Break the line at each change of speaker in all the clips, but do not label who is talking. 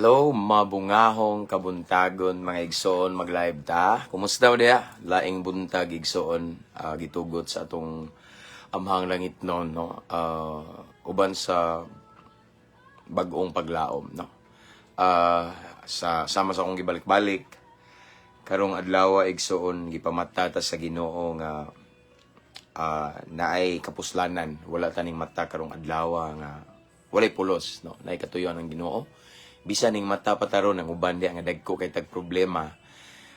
Hello, mabungahong kabuntagon, mga igsoon, mag-live ta. Kumusta mo diha? Laing buntag, igsoon, gitugot sa atong amhang langit noon, no? Uban sa bag-ong paglaom, no? Sa sama sa akong gibalik-balik karong adlaw, igsoon, gipamata ta sa Ginoo nga naay kapuslanan. Wala taning mata karong adlaw nga walay pulos, no? Naay katuyoan ang Ginoo. Bisan ning mata pa taron ang uban diha nga dagko kay tag problema,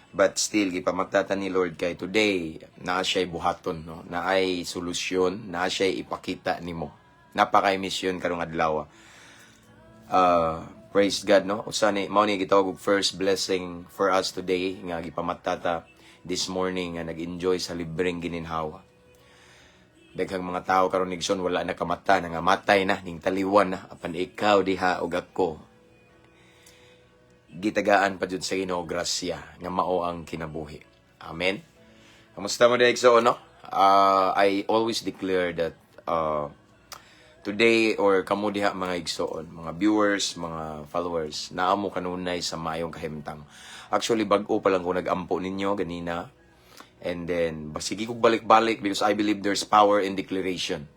but still gipamata ta ni Lord kay today naa siya'y buhaton, no? Naay solusyon, naa siya'y ipakita nimo. Napakay misyon karong adlaw. Praise God, no? Usa ni mao ni gitawag og first blessing for us today nga gipamata ta this morning nga nag-enjoy sa libreng gininhawa. Daghang mga tao karon, igsoon, wala na kamata, nangamatay na ning taliwan na, apan ikaw diha ug ako, gitagaan pa jud sa Ginoo grasya nga mao ang kinabuhi. Amen. Kamusta mo diha, igsoon, no? I always declare that today or kamo diha, mga igsoon, mga viewers, mga followers, naa mo kanunay sa maayong kahimtang. Actually, bag-o pa lang ko nag-ampo ninyo ganina. And then, sige kog balik-balik because I believe there's power in declaration.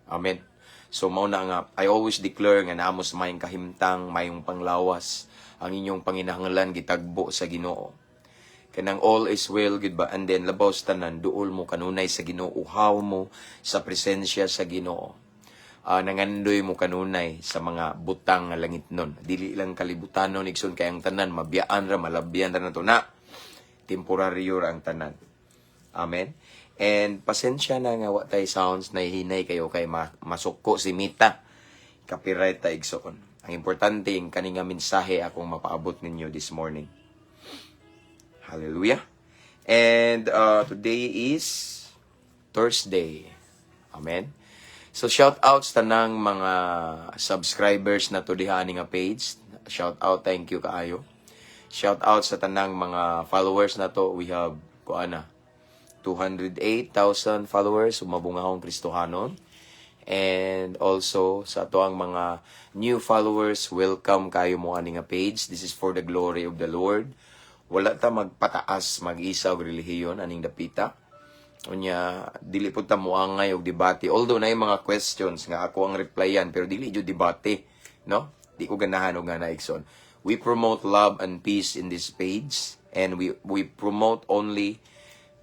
Amen. So, mao na nga, I always declare nga naa mo sa maayong kahimtang, mayong panglawas, ang inyong panginahanglan gitagbo sa Ginoo. Kanang all is well, gid ba? And then, labaw sa tanan, duol mo kanunay sa Ginoo, uhaw mo sa presensya sa Ginoo. Nangandoy mo kanunay sa mga butang nga langit nun. Dili lang kalibutanon, igsoon, kay ang tanan, mabiyaan ra, malabyan ra nato na. Temporaryo ra ang tanan. Amen. And pasensya na nga wa tay sounds, nahihinay kayo kay masuko si Mita. Copyright ta, igsoon. Ang importante, yung kani nga mensahe akong mapaabot ninyo this morning. Hallelujah. And today is Thursday. Amen. So shout out sa tanang mga subscribers na to diha ani nga page. Shout out, thank you kaayo. Shout out sa tanang mga followers na to. We have kuana 208,000 followers, mabungahong Kristohanon. And also sa ato ang mga new followers, welcome kayo mo ani nga page. This is for the glory of the Lord. Wala ta magpataas, mag-isa og relihiyon aning dapita. Unya, dili pud ta moangay og debate. Although naay mga questions nga ako ang replyan, pero dili jud debate, no? Di ko ganahan og nga na, igsoon. We promote love and peace in this page and we promote only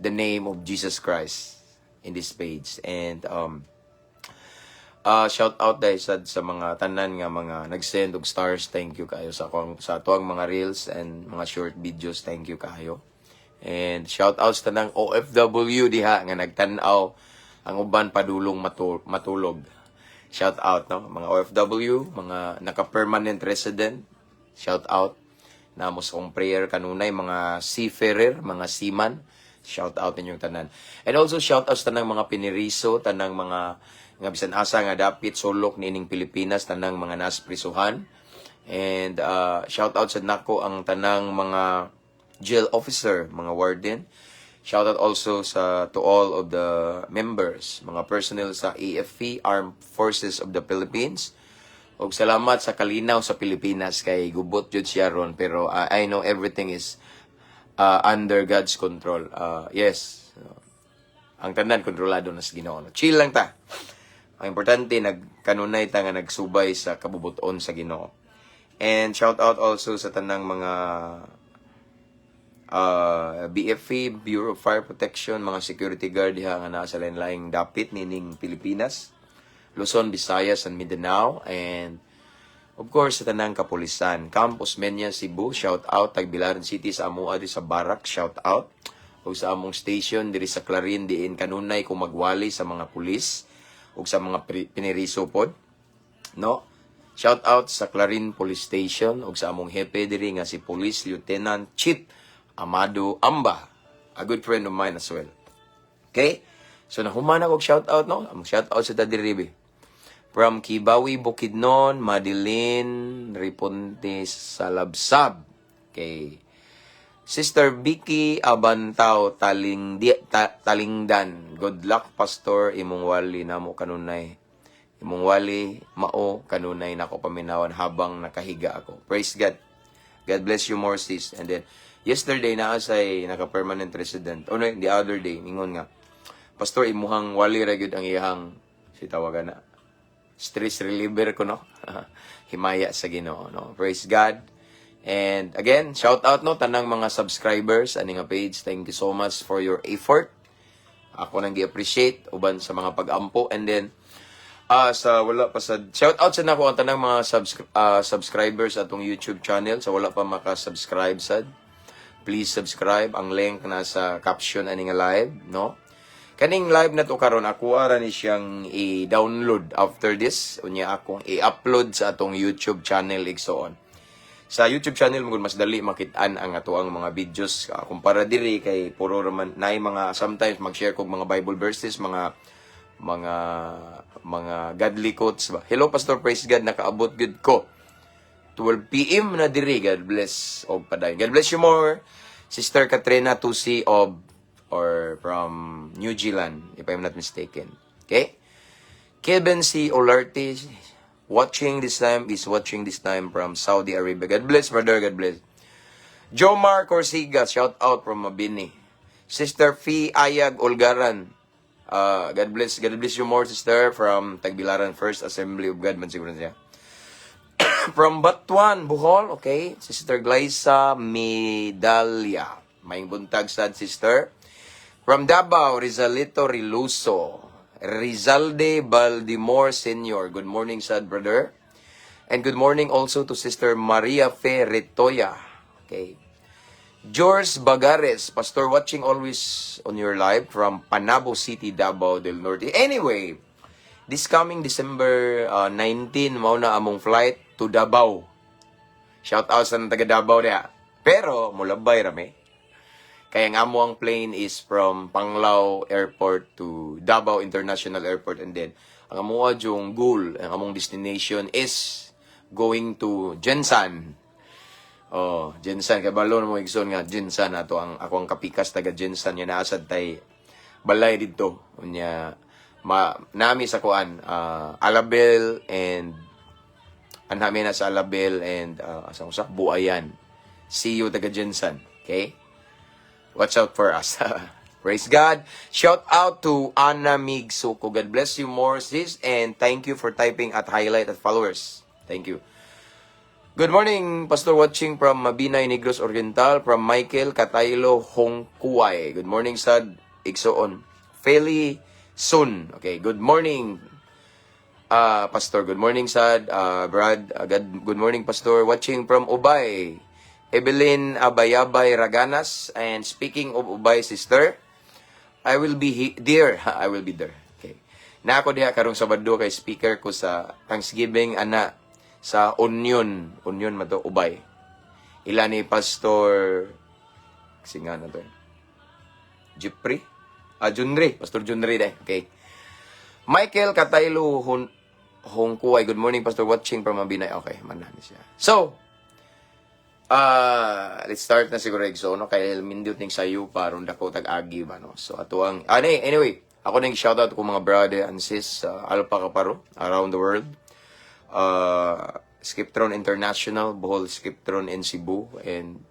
the name of Jesus Christ in this page. And shout out dahil sa mga tanan nga mga nag-send og stars. Thank you kayo sa atoang mga reels and mga short videos. Thank you kayo. And shout out sa tanang OFW diha nga nagtan-aw, ang uban padulong matulog. Shout out, no, mga OFW, mga naka-permanent resident. Shout out. Namo sa akong prayer kanunay mga seafarer, mga seaman. Shout out ninyong tanan. And also shout out sa tanang mga piniriso, tanang mga nga bisan asa nga dapit sulok niining Pilipinas, tanang mga nas prisuhan. And shout out sa nako ang tanang mga jail officer, mga warden. Shout out also sa to all of the members, mga personnel sa AFP, Armed Forces of the Philippines. Og salamat sa kalinaw sa Pilipinas kay gubot jud siya ron, pero I know everything is under God's control. Yes. Ang tanan kontrolado na sa Ginoo. Chill lang ta. Ang importante, nagkanunay ta nga nagsubay sa kabubuton sa Ginoo. And shout out also sa tanang mga BFP, Bureau of Fire Protection, mga security guard diha nga naa sa lain-laing dapit nining Pilipinas, Luzon, Visayas, and Mindanao, and of course sa tanang kapulisan, Camp Osmeña, Cebu, shout out, Tagbilaran City, sa amoa di sa Barak, shout out, ug sa among station diri sa Clarin, diin kanunay ko magwali sa mga pulis ug sa mga piniriso pod, no? Shout out sa Clarin Police Station ug sa among hepe diri nga si Police Lieutenant Chief Amado Amba, a good friend of mine as well. Okay? So nahuman ako og shout out, no? Ang shout out sa diri from Kibawi, Bukidnon, Madeline Riponte Salabsab. Okay. Sister Vicky Abantao Talingdan. Good luck, Pastor, imong wali namo kanunay. Imong wali mao kanunay nako paminawan habang nakahiga ako. Praise God. God bless you more, sis. And then, yesterday, naa say naka-permanent resident. Oh, no, the other day, ningon nga, "Pastor, imuhang wali ra gyud ang iyang," si tawagan na, stress reliever ko, no? Himaya sa Ginoo, no? Praise God. And again, shout out, no, tanang mga subscribers ani nga page. Thank you so much for your effort. Ako nang gi-appreciate uban sa mga pag-ampo. And then sa wala pa sa, shout out sa nako ang tanang mga subscribers atong YouTube channel. Sa wala pa maka-subscribe sad, please subscribe. Ang link nasa caption ani nga live, no? Kaning live na to karon, ako ara ni siyang i-download after this, unya akong i-upload sa atong YouTube channel, igsoon. Sa YouTube channel mo mas dali makit-an ang atoang mga videos kumpara diri kay puro raman naay mga, sometimes mag-share kog mga Bible verses, mga godly quotes ba. Hello, Pastor, praise God, nakaabot gud ko. 12 PM na diri. God bless og padayon. God bless you more. Sister Katrina Tusi of or from New Zealand, if I'm not mistaken. Okay? Kevin C. Olarte watching this time is watching this time from Saudi Arabia. God bless, brother. God bless. Jomar Corsiga, shout out from Mabini. Sister Fee Ayag Olgaran. God bless, God bless you more, sister, from Tagbilaran First Assembly of God, man siguro siya. From Batuan, Bohol, okay? Sister Glyza Medalla. Maayong buntag sad, sister. From Davao, Rizalito Riluso. Rizalde Baldimore Sr. Good morning, sad, brother. And good morning also to Sister Maria Fe Retoya. Okay. George Bagares, Pastor, watching always on your live from Panabo City, Davao del Norte. Anyway, this coming December 19, mao na among flight to Davao. Shout out sa taga Davao niya. Pero, mulabay rami. Kaya nga amo ang plane is from Panglao Airport to Davao International Airport, and then ang amo yung goal, ang among destination is going to GenSan. Oh, GenSan, kay balo na mo, igsoon, nga GenSan ato ang ako ang kapikas taga GenSan yan, naasad tay balay didto. Unya ma nami sa kuan, Alabel, and anhami na sa Alabel and asa ko sa Buayan. See you, taga GenSan. Okay? Watch out for us. Praise God. Shout out to Anna Migsuko. God bless you more, sis. And thank you for typing at highlight at followers. Thank you. Good morning, Pastor, watching from Mabinay, Negros Oriental, from Michael Kataylo Hongkuay. Good morning, sad igsoon. Feli Sun. Okay, good morning, Pastor. Good morning, sad. Brad, God, good morning, Pastor. Watching from Ubay. Evelyn Abayabay Raganas. And speaking of Ubay, sister, I will be there. I will be there. Okay. Na ako diha karong Sabado kay speaker ko sa Thanksgiving ana sa Union. Union man to, Ubay. Ila ni Pastor, kasi nga na to eh. Jeffrey? Ah, Junri. Pastor Junri de. Okay. Michael Kataylo Hongkuay. Good morning, Pastor. Watching from Mabinay. Okay, manan siya. So, let's start na siguro, igso, no? Kay mindot ning sayo pa ron dako tag-agi ba, no? So, ato ang, anyway, ako nang shoutout ko mga brother and sis sa Alpha Kaparo around the world. Skiptron International, Bohol Skiptron in Cebu, and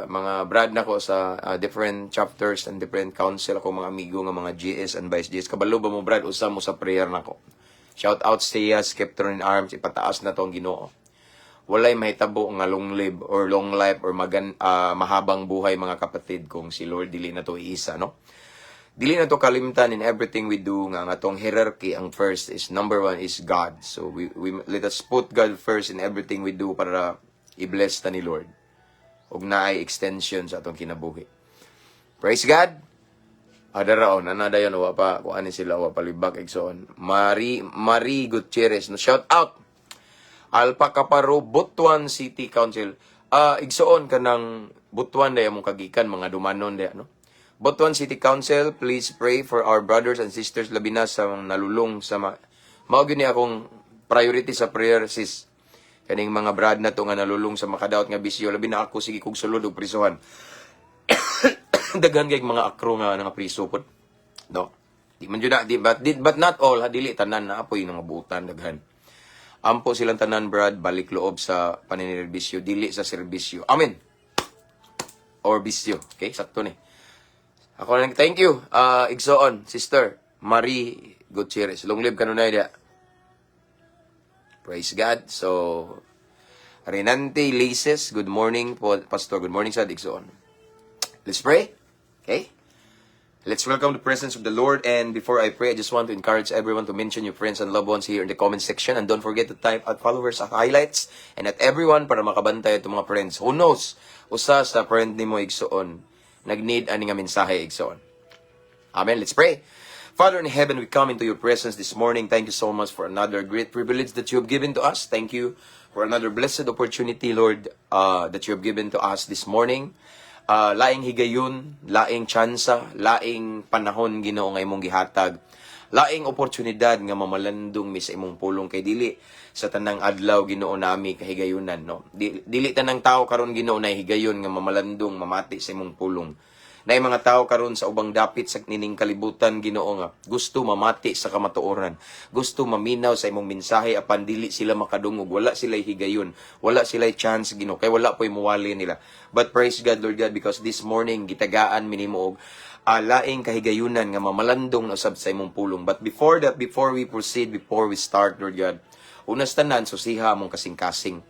mga brad na ko sa different chapters and different council, ako mga amigo nga mga GS and Vice GS. Kabalo ba mo, brad, usa mo sa prayer nako. Shout out sa iya, Skiptron in Arms, ipataas na to ang Ginoo. Walay mahitabo nga long live or long life or mahabang buhay, mga kapatid, kung si Lord dili na to iisa, no? Dili na to kalimtan in everything we do nga ang atong hierarchy, ang first is, number one is God. So we let us put God first in everything we do para i-bless ta ni Lord ug naay extension sa atong kinabuhi. Praise God. Adara oh, nana dayon, wa pa kuan ni sila, wa palibak, igsoon. Marie Marie Gutierrez, no, shout out. Alpha Kaparo, Butuan City Council. Ah, igsoon, kanang Butuan day among kagikan, mga dumanon day, no. Butuan City Council, please pray for our brothers and sisters, labi na sa mga nalulong sa mao gyud ni akong priority sa prayer, sis. Kaning mga brad na to nga nalulong sa makadaot nga bisyo, labi na ako, sige kog sulod og prisuhan. Daghan kay mga akro nga nga priso pod. No. Di man jud na, di, but not all, ha, dili tanan na apoy nga buutan daghan. Ampo silang tanan, Brad, balik loob sa paninirbisyo, dili sa serbisyo. Amen. Or bisyo. Okay, sakto ni. Ako lang, thank you. Igsoon, Sister Marie Gutierrez. Long live kanunay dia. Praise God. So, Renante Laces, good morning po, Pastor. Good morning sa igsoon. Let's pray. Okay? Let's welcome the presence of the Lord. And before I pray, I just want to encourage everyone to mention your friends and loved ones here in the comment section. And don't forget to type at followers at highlights and at everyone para makabantay atong mga friends. Who knows? Usa sa friend nimo, igsoon, nag-need ani nga mensahe, igsoon. Amen. Let's pray. Father in heaven, we come into your presence this morning. Thank you so much for another great privilege that you have given to us. Thank you for another blessed opportunity, Lord, that you have given to us this morning. Laing higayon, laing tsansa, laing panahon, Ginoo, nga imong gihatag. Laing oportunidad nga mamalandong mi sa imong pulong kay dili sa tanang adlaw, Ginoo, nami kahigayunan, no. Dili tanang tao karon, Ginoo, na higayon nga mamalandong, mamati sa imong pulong. Naay mga tao karon sa ubang dapit sa nining kalibutan, Ginoo, nga gusto mamati sa kamatuoran, gusto maminaw sa imong mensahe apan dili sila makadungog, wala sila higayon, wala sila chance, Ginoo, kay wala po'y muwali nila. But praise God, Lord God, because this morning gitagaan mi nimo og laing kahigayunan nga mamalandong na usab sa imong pulong. But before that, before we proceed, before we start, Lord God, unas tanan susiha among kasing-kasing,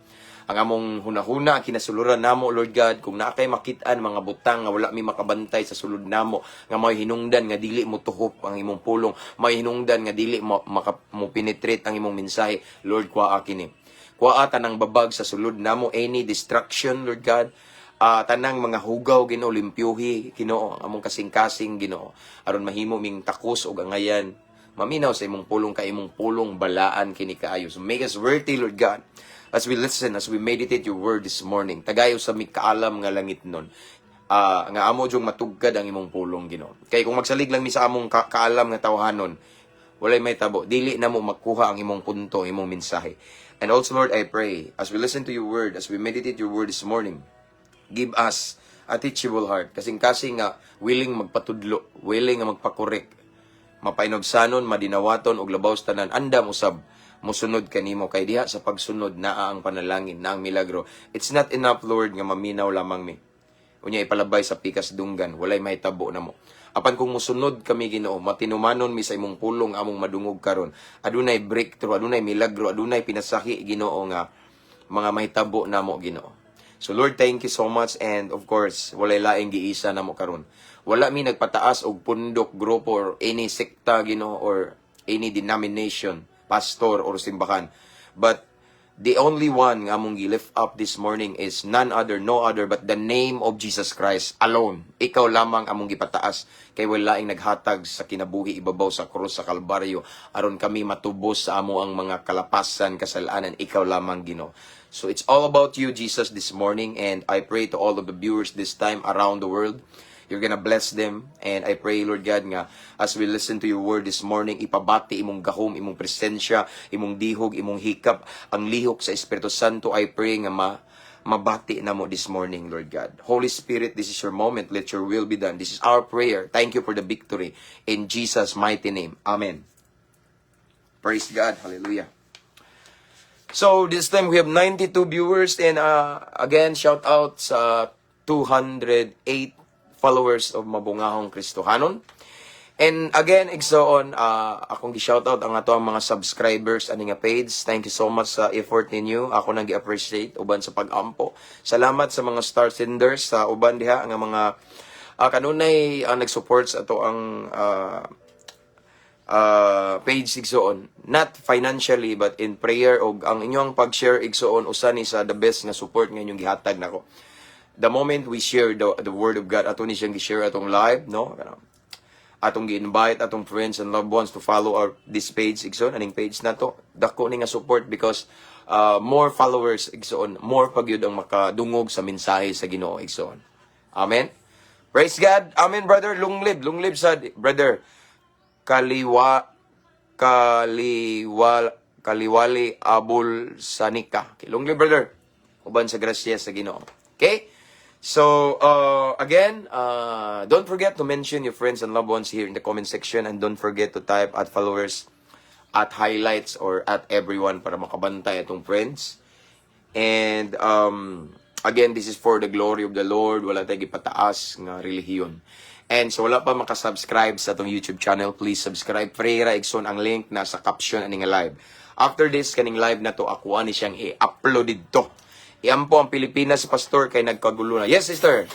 ang among hunahuna, ang kinasuluran namo, Lord God. Kung naa kay makit-an mga butang nga wala mi makabantay sa sulod namo, nga may hinungdan nga dili mo tuhop ang imong pulong, may hinungdan nga dili mo, maka, mo penetrate ang imong mensahe, Lord, kuhaa kini. Kuhaa tanang babag sa sulod namo, any distraction, Lord God. Tanang mga hugaw, Ginoo, limpyuhi, Ginoo, ang among kasing-kasing, Ginoo, aron mahimo ming takos og angayan maminaw sa imong pulong kay imong pulong balaan kini kaayo. So make us worthy, Lord God, as we listen, as we meditate your word this morning. Tagay sa mi kaalam nga langit nun. Nga amo jung matugkad ang imong pulong, Ginoo. Kay kung magsalig lang mi sa among kaalam nga tawhanon, walay mahitabo. Dili na mo makuha ang imong punto, imong mensahe. And also, Lord, I pray, as we listen to your word, as we meditate your word this morning, give us a teachable heart. Kasing-kasing nga willing magpatudlo, willing nga magpakorek, mapainugsanon, madinawaton og labaw sa tanan andam usab musunod kanimo kay diha sa pagsunod naa ang panalangin, naa ang milagro. It's not enough, Lord, nga maminaw lamang mi. Unya ipalabay sa pikas dunggan, walay mahitabo namo. Apan kung musunod kami, Ginoo, matinumanon mi sa imong pulong among madungog karon, adunay breakthrough, adunay milagro, adunay pinasahi, Ginoo, nga mga mahitabo namo, Ginoo. So Lord, thank you so much and of course, walay laing giisa namo karon. Wala mi nagpataas og pundok, grupo or any sekta, Ginoo, or any denomination, pastor or simbahan. But the only one nga among gi-lift up this morning is none other, no other but the name of Jesus Christ alone. Ikaw lamang among gipataas kay wala laing naghatag sa kinabuhi ibabaw sa krus sa Kalbaryo aron kami matubos sa amo ang mga kalapasan, kasalanan. Ikaw lamang, Ginoo. So it's all about you, Jesus, this morning, and I pray to all of the viewers this time around the world. You're gonna bless them. And I pray, Lord God, nga as we listen to your word this morning, ipabati imong gahom, imong presensya, imong dihog, imong hikap, ang lihok sa Espiritu Santo, I pray nga mabati namo this morning, Lord God. Holy Spirit, this is your moment. Let your will be done. This is our prayer. Thank you for the victory. In Jesus' mighty name. Amen. Praise God. Hallelujah. So this time we have 92 viewers and again, shout out sa 208 followers of Mabungahong Kristohanon. And again, igsoon, akong gi-shout out ang ato ang mga subscribers ani nga page. Thank you so much sa effort ninyo. Ako nang gi-appreciate uban sa pag-ampo. Salamat sa mga star senders sa uban diha nga mga kanunay nag-support sa ato ang page, igsoon, not financially but in prayer og ang inyong pag-share, igsoon, usa ni sa the best nga support nga inyong gihatag nako. The moment we share the word of God, ato ni siyang gi-share atong live, no, atong gi-invite atong friends and loved ones to follow our this page, igsoon, aning page nato, dako ni nga support because more followers, igsoon, more pagyud ang makadungog sa mensahe sa Ginoo, igsoon. Amen. Praise God. Amen, brother. Long live, long live sa brother Kaliwa Kaliwa Kaliwali Abul Sanika. Okay, long live, brother. Uban sa grasya sa Ginoo. Okay? So, again, don't forget to mention your friends and loved ones here in the comment section and don't forget to type at followers @highlights or @everyone para makabantay atong friends. And again, this is for the glory of the Lord. Wala tayo gipataas nga relihiyon. And so wala pa makasubscribe sa atong YouTube channel, please subscribe. Free ra, igsoon, ang link nasa caption ani nga live. After this, kaning live na to, ako ani siyang i-upload didto. Iampo ang Pilipinas, Pastor, kay nagkagulo na. Yes, sister.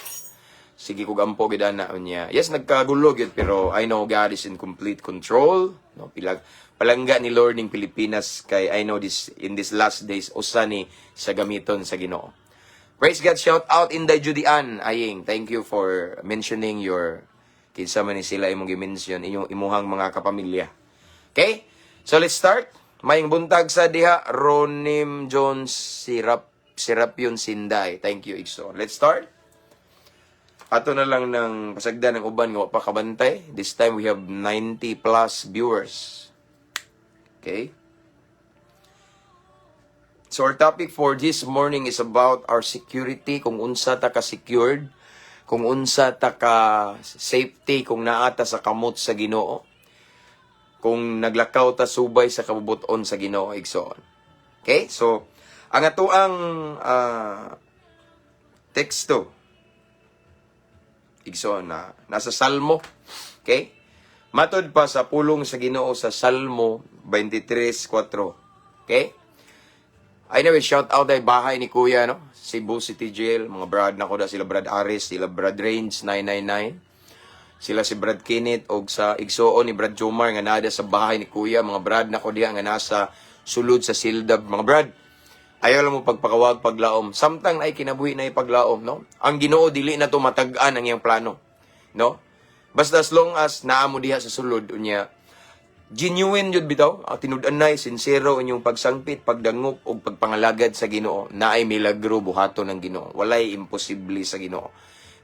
Sige kog ampo gid ana unya. Yes, nagkagulo gyud, pero I know God is in complete control. No, pilag palangga ni Lord ning Pilipinas kay I know this in this last days usa ni sa gamiton sa Ginoo. Praise God, shout out Inday Judian Aying. Thank you for mentioning your, kinsa man ni sila imong gi-mention, inyong imuhang mga kapamilya. Okay? So let's start. Maayong buntag sa diha, Ronim Jones Sirap Serapion Sinday. Thank you, igsoon. Let's start. Ato na lang ng pasagdan ng uban nga wa pa kabantay. This time we have 90 plus viewers. Okay? So our topic for this morning is about our security, kung unsa ta ka secured, kung unsa ta ka safety, kung naa ta sa kamot sa Ginoo, kung naglakaw ta subay sa kabubuton sa Ginoo, igsoon. Okay? So, ang atoang teksto, igsoon, na nasa Salmo. Okay? Matod pa sa pulong sa Ginoo sa Salmo 23:4. Okay? Anyway, shout out ay bahay ni Kuya, no? Cebu City Jail, mga brad na ko da sila Brad Aris, sila Brad Range 999. Sila si Brad Kenneth og sa igsuon ni Brad Jomar nga nada sa bahay ni Kuya, mga brad na ko diha nga nasa sulod sa sildab, mga brad. Ayaw lang mo pagpakawag paglaom. Samtang ay kinabuhi na ipaglaom, no? Ang Ginoo dili na to matag-an ang iyang plano, no? Basta as long as naa mo diha sa sulod unya genuine jud bitaw, ang tinud-anay, sincero inyong pagsangpit, pagdangop ug pagpangalagad sa Ginoo, naay milagro buhaton ng Ginoo. Walay imposible sa Ginoo.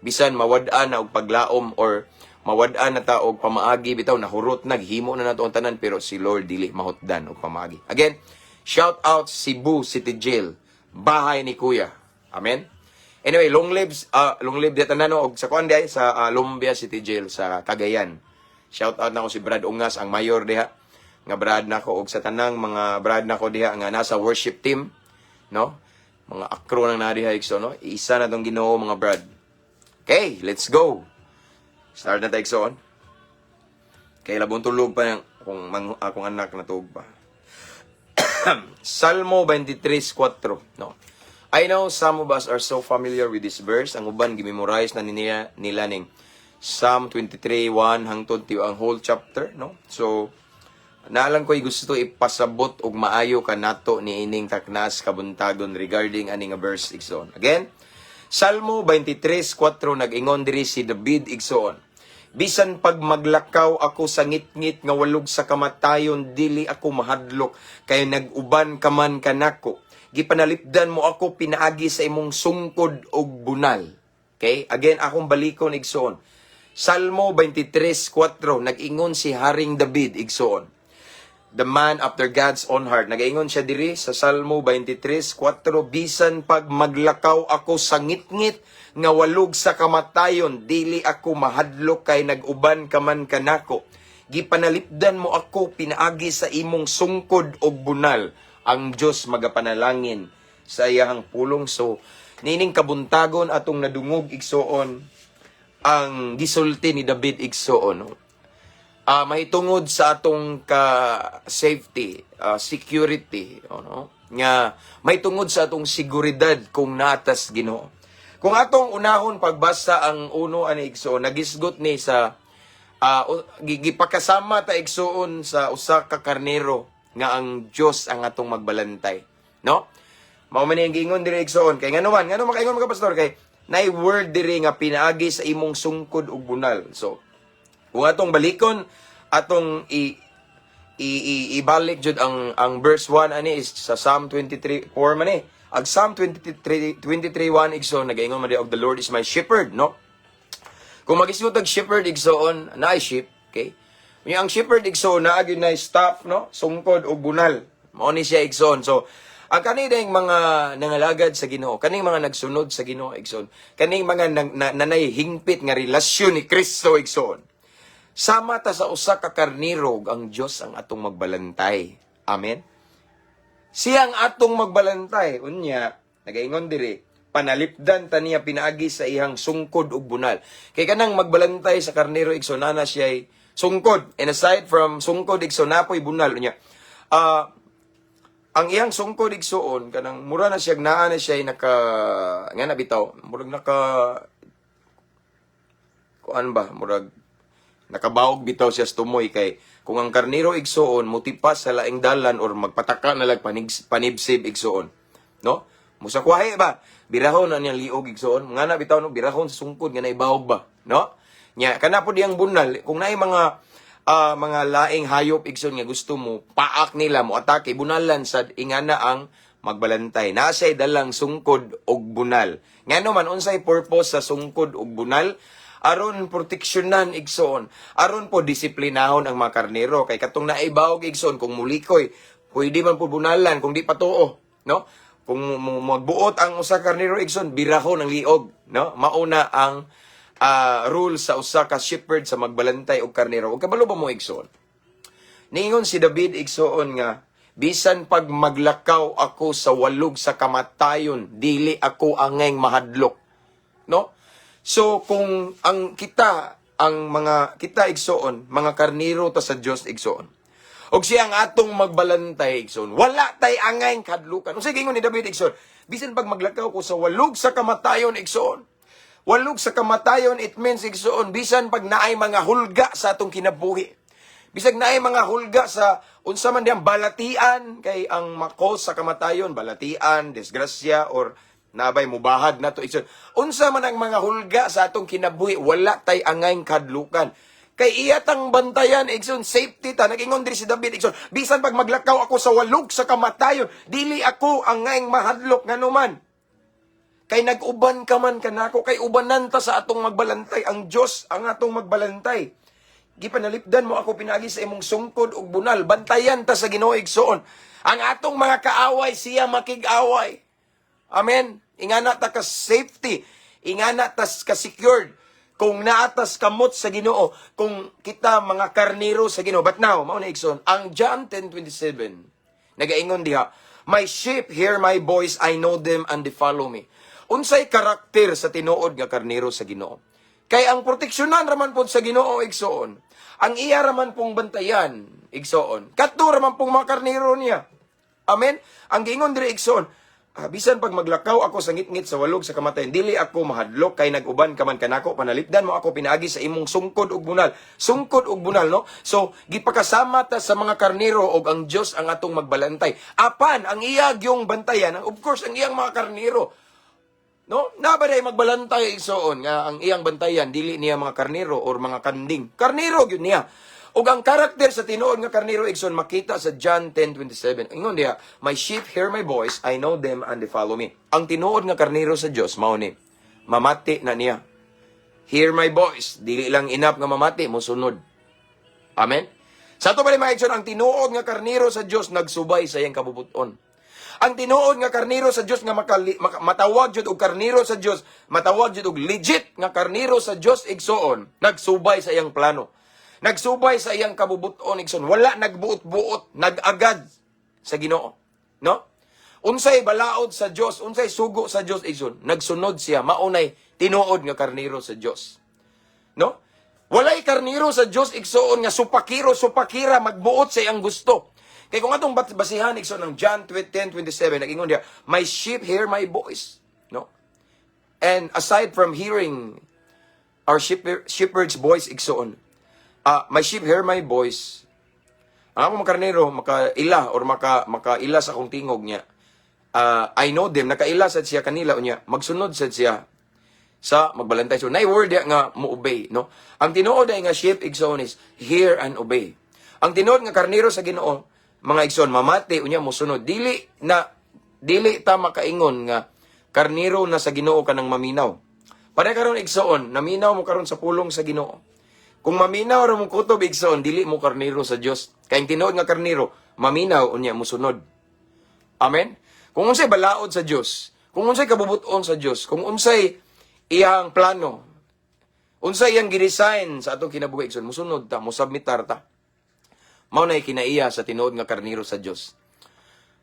Bisan mawad-an na og paglaom or mawad-an na ta og pamaagi bitaw, nahurot na, gihimo na nato ang tanan, pero si Lord dili mahutdan og pamaagi. Again, shout out Cebu City Jail, bahay ni Kuya. Amen. Anyway, long live di tanan, no, og sa kuan di ay, sa Lumbia City Jail sa Cagayan. Shout out nako si Brad Ungas, ang mayor diha. Nga brad nako og sa tanang mga brad nako diha nga nasa worship team, no? Mga akro nang na diha, igsoon, no? Isa na tong Ginoo, mga brad. Okay, let's go. Start na tayo, igsoon. Kay labong tulog pa ng akong, akong anak na tuog pa. Salmo 23:4, no? I know some of us are so familiar with this verse. Ang uban gimemorize na nila ning Psalm 23:1 hangtod ti ang whole chapter, no? So, naalang ko'y gusto ipasabot og maayo kanato ni ining taknas kabuntagon regarding ani nga verse, igsoon. Again, Salmo 23:4, nag-ingon diri si David, igsoon. Bisan pag maglakaw ako sa ngitngit nga walog sa kamatayon, dili ako mahadlok kay nag-uban ka man kanako. Gipanalipdan mo ako pinaagi sa imong sungkod ug bunal. Okay? Again, akong balikon, igsoon. Salmo 23:4, nag-ingon si Haring David, igsoon. The man after God's own heart. Nagaingon siya diri sa Salmo 23:4, "Bisan pag maglakaw ako sa ngitngit nga walog sa kamatayon, dili ako mahadlok kay nag-uban ka man kanako. Gipanalipdan mo ako pinaagi sa imong sungkod og bunal." Ang Dios magapanalangin sa iyang pulong. So, nining kabuntagon atong nadungog, igsoon, ang gisulti ni David, igsoon, no? Mahitungod sa atong ka safety, security, ano? Nga mahitungod sa atong seguridad kung naa tas Ginoo. Kung atong unahon pagbasa ang uno ani, igsoon, nagisgot ni sa gipakasama ta, igsoon, sa usa ka karnero nga ang Dios ang atong magbalantay, no? Mao man ang giingon diri, igsoon, kay ngano man, ngano makaingon mga pastor, kay nay word diri nga pinaagi sa imong sungkod ug bunal. So, kung atong balikon, atong i ibalik jud ang verse 1 ani is sa Psalm 23:4 man eh. Ang Psalm 23 23:1, igsoon, nagaingon man di og "The Lord is my shepherd," no? Kung magisgot og shepherd, igsoon, naay sheep, okay? Unya ang shepherd, igsoon, naa gyud na staff, no? Sungkod ug bunal. Mao ni siya, igsoon. So, ang kaning mga nangalagad sa Ginoo, kaning mga nagsunod sa Ginoo, igsoon, kaning mga nanay hingpit nga relasyon ni Kristo, igsoon. Sama ta sa usa ka karnero ug ang Dios ang atong magbalantay. Amen. Siya ang atong magbalantay. Unya, nagaingon diri, panalipdan ta niya pinaagi sa iyang sungkod ug bunal. Kay kanang magbalantay sa karnero, igsoon, naa siya sungkod. And aside from sungkod, igsoon, naa poy bunal. Unya, ang iyang sungkod, igsuon, kanang mura na siya naa na siya naka nga na bitaw, murag naka kuan ba, murag nakabawog bitaw siya sa tumoy, kay kung ang karnero, igsuon, mutipas sa laing dalan or magpataka na lag panig, panibsib, igsuon, no, musakwahe ba, birahon na niyang liog, igsuon, nga na bitaw, no, birahon sa sungkod nga naibawog ba, no? Nya kana po diyang bunal, kung naay mga laing hayop, igsoon, nga gusto mo paak nila, mo atake, bunalan sad. Ingana ang magbalantay, naa siya'y dalang sungkod og bunal. Ngano man, unsay purpose sa sungkod og bunal? Aron proteksyonan, igsoon, aron po disiplinahon ang mga karnero, kay katong naibawog, igsoon, kung mulikoy, pwede man po bunalan kung di patuo, no? Kung magbuot ang usa ka karnero, igsoon, birahon ang liog, no? Mauna ang rule sa usa ka shepherd sa magbalantay og karnero. Ug kabalo ba mo, igsoon, niingon si David, igsoon, nga bisan pag maglakaw ako sa walog sa kamatayon, dili ako angay mahadlok, no? So kung ang kita, ang mga kita, igsoon, mga karnero ta sa Dios, igsoon, ug siya ang atong magbalantay, igsoon, wala tay angay kahadlukan. Unsay giingon ni David, igsoon? Bisan pag maglakaw ko sa walog sa kamatayon, igsoon. Walog sa kamatayon, it means, igsoon, bisan pag naay mga hulga sa atong kinabuhi. Bisag naay mga hulga sa unsa man diyang balatian, kay ang makos sa kamatayon, balatian, disgrasya or nabay mubahag na to, igsoon. Unsa man ang mga hulga sa atong kinabuhi, wala tay angay kahadlukan. Kay iya tang bantayan, igsoon, safety ta. Nagingon diri si David, igsoon, bisan pag maglakaw ako sa walog sa kamatayon, dili ako angay mahadlok, nganuman kay nag-uban ka man kanako, kay ubanan ta sa atong magbalantay, ang Dios ang atong magbalantay. Gipanalipdan mo ako pinaagi sa imong sungkod ug bunal. Bantayan ta sa Ginoo, igsoon. Ang atong mga kaaway, siya makig-away. Amen. Ingana ta ka safety, ingana ta ka secured kung naa tas kamot sa Ginoo, kung kita mga karnero sa Ginoo. But now, mao na, igsoon, ang John 10:27 nagaingon diha, "My sheep hear my voice, I know them and they follow me." Unsay karakter sa tinuod nga karnero sa Ginoo? Kay ang proteksyonan raman pod sa Ginoo, igsoon. Ang iya raman pong bantayan, igsoon. Kadto raman pong mga karnero niya. Amen? Ang giingon diri, igsoon, bisan pag maglakaw ako sa ngitngit sa walog sa kamatayon, dili ako mahadlok kay nag-uban ka man kanako, panalipdan mo ako pinaagi sa imong sungkod ug bunal. Sungkod ug bunal, no? So, gipakasama ta sa mga karnero og ang Dios ang atong magbalantay. Apan ang iya gyung bantayan, ang of course ang iyang mga karnero. No? Naa ba day magbalantay, igsoon, nga ang iyang bantayan dili niya mga karnero or mga kanding? Karnero gyud niya. Ug ang karakter sa tinuod nga karnero, igsoon, makita sa John 10:27. Ingon diha, "My sheep hear my voice, I know them and they follow me." Ang tinuod nga karnero sa Dios mao ni mamati na niya. Hear my voice, dili lang enough nga mamati, mosunod. Amen. Sa ato pa mga igsoon, ang tinuod nga karnero sa Dios nagsubay sa iyang kabubuton. Ang tinuod nga karnero sa Dios nga matawag jud og karnero sa Dios, matawag jud og legit nga karnero sa Dios, igsoon, nagsubay sa iyang plano. Nagsubay sa iyang kabubuton, igsoon, wala nagbuot-buot, nag-agad sa Ginoo. No? Unsay balaod sa Dios, unsay sugo sa Dios, igsoon, nagsunod siya, maunay tinuod nga karnero sa Dios. No? Walay karnero sa Dios, igsoon, nga supakiro, supakira, magbuot sa iyang gusto. Kay kung atong basihan, igsoon, ng John 10:27, nag-ingon diya, "My sheep hear my voice." No? And aside from hearing our shepherd's voice, igsoon, my sheep hear my voice. Ang akong mga karnero, makaila or makaila sa akong tingog niya. I know them, nakaila sad siya kanila unya, magsunod sad siya sa magbalantay. So, naay word diya nga mo obey, no? Ang tinuod ay nga sheep, igsoon, is hear and obey. Ang tinuod nga karnero sa Ginoo, mga igsoon, mamati unya mosunod. Dili na dili ta makaingon nga karnero na sa Ginoo kanang maminaw. Pare karon, igsoon, naminaw mo karon sa pulong sa Ginoo. Kung maminaw ra mo kutob, igsoon, dili mo karnero sa Dios. Kay ang tinuod nga karnero, maminaw unya mosunod. Amen? Kung unsay balaod sa Dios, kung unsay kabubuton sa Dios, kung unsay iyang plano, Unsa iyang gidesign sa atong kinabuhi, igsoon, musunod ta, musubmitar ta. Mao na kinaiya sa tinuod nga karniro sa Dios.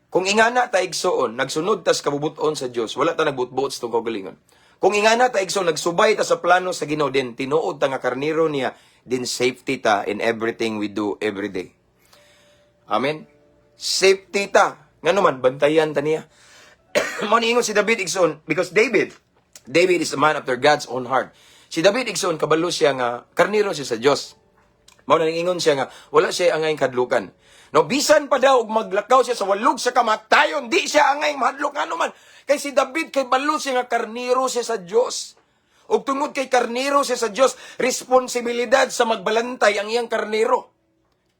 Kung ingana ta, igsoon, nagsunod ta sa kabubuton sa Dios, wala ta nagbutbuot sa atong kaugalingon. Kung ingana ta, igsoon, nagsubay ta sa plano sa Ginoo, din tinuod ta nga karniro niya, din safety ta in everything we do every day. Amen. Safety ta. Ngano man, bantayan ta niya. Mao niingon si David, igsoon, because David is a man after God's own heart. Si David, igsoon, kabalo siya nga karniro siya sa Dios. Mao na ingon siya nga wala siya angay kadlukan. No, bisan pa daw og maglakaw siya sa walog sa kamatayon, di siya angay mahadlok, ngano man kay si David kay balo siya nga karniro siya sa Dios. Ug tungod kay karniro siya sa Dios, responsibilidad sa magbalantay ang iyang karniro.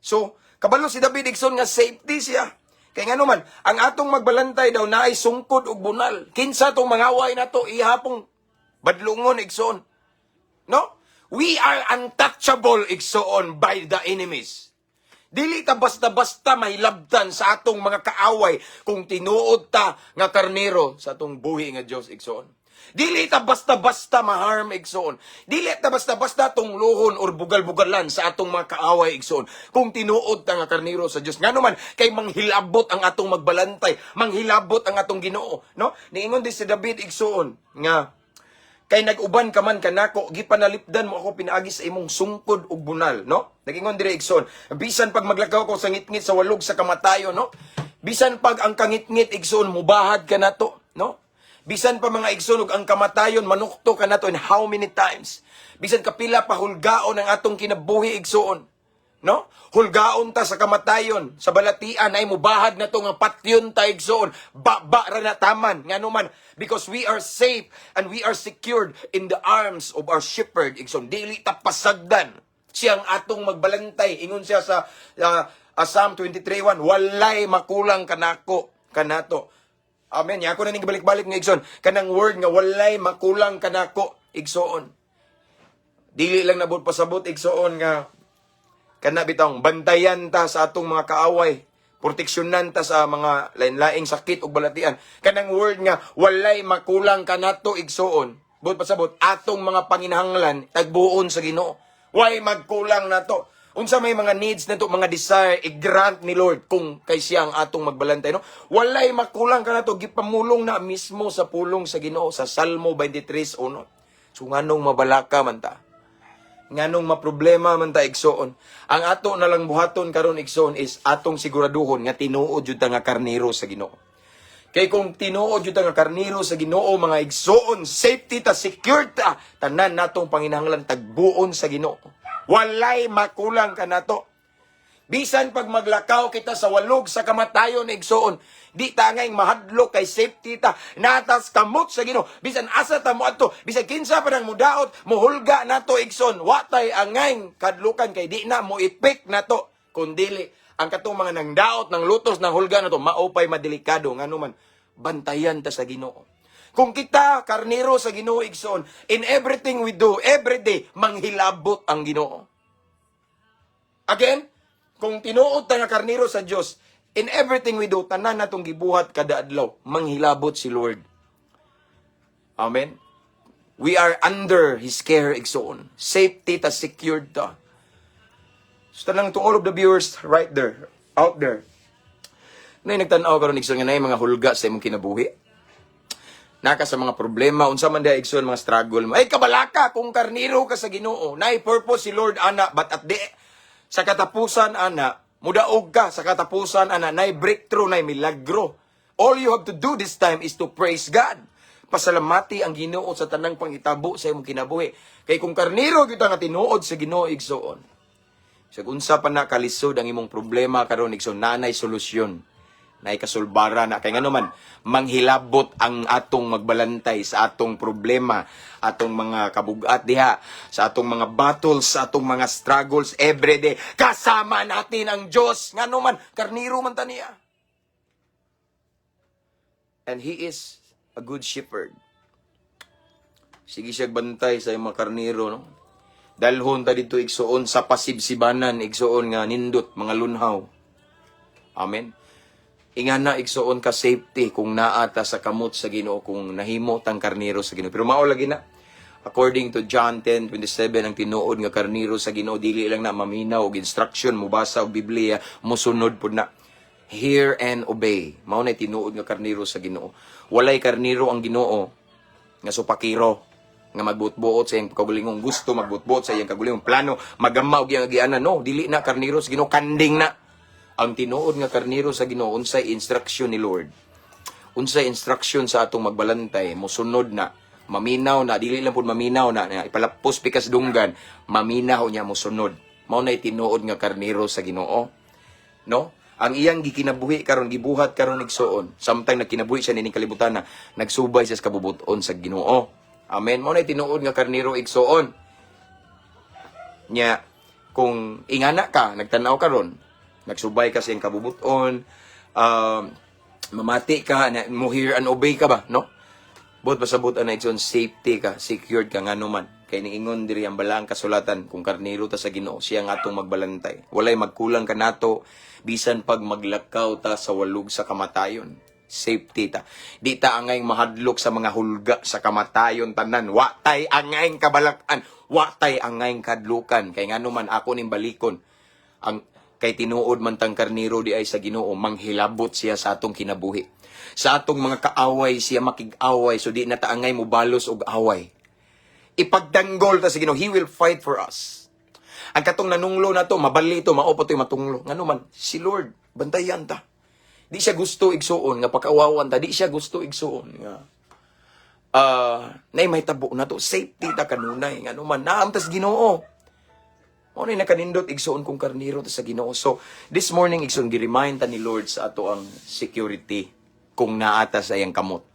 So, kabalo si David, igsoon, nga safety siya. Kay ngano man, ang atong magbalantay daw naay sungkod ug bunal. Kinsa tong mangaway nato, ihapong badlungon, igsoon. No? We are untouchable, igsoon, by the enemies. Dili ta basta-basta mahilabtan sa atong mga kaaway kung tinuod ta nga karnero sa atong buhi nga Dios, igsoon. Dili ta basta-basta maharm, igsoon. Dili ta basta-basta tungluhon or bugal-bugalan sa atong mga kaaway, igsoon. Kung tinuod ta nga karnero sa Dios. Ngano man kay manghilabot ang atong magbalantay, manghilabot ang atong Ginoo, no? Niingon din si David, igsoon, nga kay nag-uban ka man kanako, gipanalipdan mo ako pinaagi sa imong sungkod ug bunal, no? Nagingon dire, igsoon, bisan pag maglakaw ko sa ngitngit sa walog sa kamatayon, no? Bisan pag ang kangitngit, igsoon, mubahad ka nato, no? Bisan pa, mga igsoon, ug ang kamatayon manukto ka nato in how many times. Bisan kapila pa hulgaon ang atong kinabuhi, igsoon, no? Hulgaon ta sa kamatayon, sa balatian ay mubahad na to nga patyon ta, igsoon. Ba-ba ra na taman, ngano man because we are safe and we are secured in the arms of our shepherd, igsoon. Dili ta pasagdan. Siyang atong magbalantay. Ingon siya sa Psalm 23:1, walay makulang kanako kanato. Amen. Ya ako na ning balik-balik nga, igsoon. Kanang word nga walay makulang kanako, igsoon. Dili lang nabot pasabot, igsoon, nga kana bitong bantayan ta sa atong mga kaaway, proteksyonan ta sa mga lain-laing sakit ug balatian. Kanang word nga walay makulang kanato, igsoon, buot pasabot atong mga panginahanglan tagbuon sa Ginoo. Way magkulang nato. Unsa may mga needs nato, mga desire, i-grant ni Lord kung kay siya ang atong magbalantay, no? Walay makulang kanato, gipamulong na mismo sa pulong sa Ginoo sa Salmo 23:1. So nganong mabalaka man ta? Nganong maproblema man ta, igsoon? Ang ato na lang buhaton karon, igsoon, is atong siguraduhon nga tinuod jud ta nga karniro sa Ginoo. Kay kung tinuod jud ta nga karniro sa Ginoo, mga igsoon, safety ta, secured ta, tanan natong panginahanglan tagbuon sa Ginoo. Walay makulang kanato. Bisan pag maglakaw kita sa walog sa kamatayon, igsoon, di ta angay mahadlok kay safety ta. Natas kamot sa Ginoo. Bisan asa ta moadto, bisan kinsa pa nang mudaot, muhulga nato, igsoon, wa tay angay kadlukan kay di na mo epek nato. Kundili ang katong mga nangdaot ng lutos ng hulga nato maupay madelikado, ngano man bantayan ta sa Ginoo. Kung kita karniro sa Ginoo, igsoon, in everything we do, every day, manghilabot ang Ginoo. Again, kung tinuod ta nga karniro sa Dios, in everything we do, tanan natong gibuhat kada adlaw, manghilabot si Lord. Amen. We are under His care, igsoon. Safety ta, secured ta. So tanang to all of the viewers right there, out there, na nagtan-aw karon, igsoon, nga naay mga hulga sa imong kinabuhi. Naka sa mga problema, unsa man diha, igsoon, mga struggle mo. Ay kabalaka kung karniro ka sa Ginoo, naay purpose si Lord ana, but at the sa katapusan ana, mudaog ka sa katapusan ana, nay breakthrough, nay milagro. All you have to do this time is to praise God. Pasalamati ang Ginoo sa tanang pangitabo sa imong kinabuhi. Kay kung karniro gyud nga tinuod sa Ginoo, igsoon, sa unsa pa na kalisod ang imong problema karon, igsoon, nanay solusyon. Nay kasulbara na kay ngano man manghilabot ang atong magbalantay sa atong problema, atong mga kabugat diha, sa atong mga battles, sa atong mga struggles everyday. Kasama natin ang Dios. Ngano man karniro man ta niya. And He is a good shepherd. Sige siya bantay sa imong mga karniro, no? Dalhon ta dito, igsoon, sa pasibsibanan, igsoon, nga nindot mga lunhaw. Amen. Ingana, igsoon, ka safety kung naa ta sa kamot sa Ginoo, kung nahimo tang karniro sa Ginoo. Pero mao lagi na. According to John 10:27, ang tinuod nga karniro sa Ginoo, dili lang na maminaw og instruction, mubasa og Biblia, mosunod pud na. Hear and obey. Mao na tinuod nga karniro sa Ginoo. Walay karniro ang Ginoo nga supakiro, nga magbuot-buot sa iyang kagalingong gusto, magbuot-buot sa iyang kagalingong plano, magama og iyang agianan. No, dili na karniro sa Ginoo, kanding na. Ang tinuod nga karniro sa Ginoo, unsay instruction ni Lord, unsay instruction sa atong magbalantay, mosunod na, maminaw na, dili lang pud maminaw na, na ipalapos pikas dunggan, maminaw niya, mosunod. Mao na tinuod nga karniro sa Ginoo. No? Ang iyang gikinabuhi karon, gibuhat karon, igsuon, samtang nagkinabuhi siya nining kalibutan na nagsubay siya sa kabubuton sa Ginoo. Amen. Mao na tinuod nga karniro, igsuon. Nya kung ingana ka, nagtanaw karon, nagsubay ka sa iyang kabubuton, mamati ka, na, mo hear and obey ka ba, no? Buot pasabot ana, igsoon, safety ka, secured ka, ngano man kay niingon diri ang balaang kasulatan, kung karniro ta sa Ginoo, siya ang atong magbalantay. Walay magkulang kanato bisan pag maglakaw ta sa walog sa kamatayon. Safety ta. Di ta angay mahadlok sa mga hulga sa kamatayon tanan. Wa tay angay kabalakan, wa tay angay kadlukan, kay ngano man, ako ning balikon ang kay tinuod man tang karniro di ay sa Ginoo, manghilabot siya sa atong kinabuhi. Sa atong mga kaaway siya makig-away, so di na ta angay mobalos og away. Ipagdanggol ta sa Ginoo, He will fight for us. Ang katong nanunglo na to, mabali to, mao pa to'y matunglo. Ngano man, si Lord, bantayan ta. Di siya gusto, igsuon, nga pakawawan ta. Di siya gusto, igsuon, nga nay may tabo na to. Safety ta kanunay. Ngano man, naa man tas Ginoo. Mao na nakanindot, igsuon, kung karniro ta sa Ginoo. So, this morning, igsuon, gi-remind ta ni Lord sa ato ang security kung naa ta sa iyang kamot.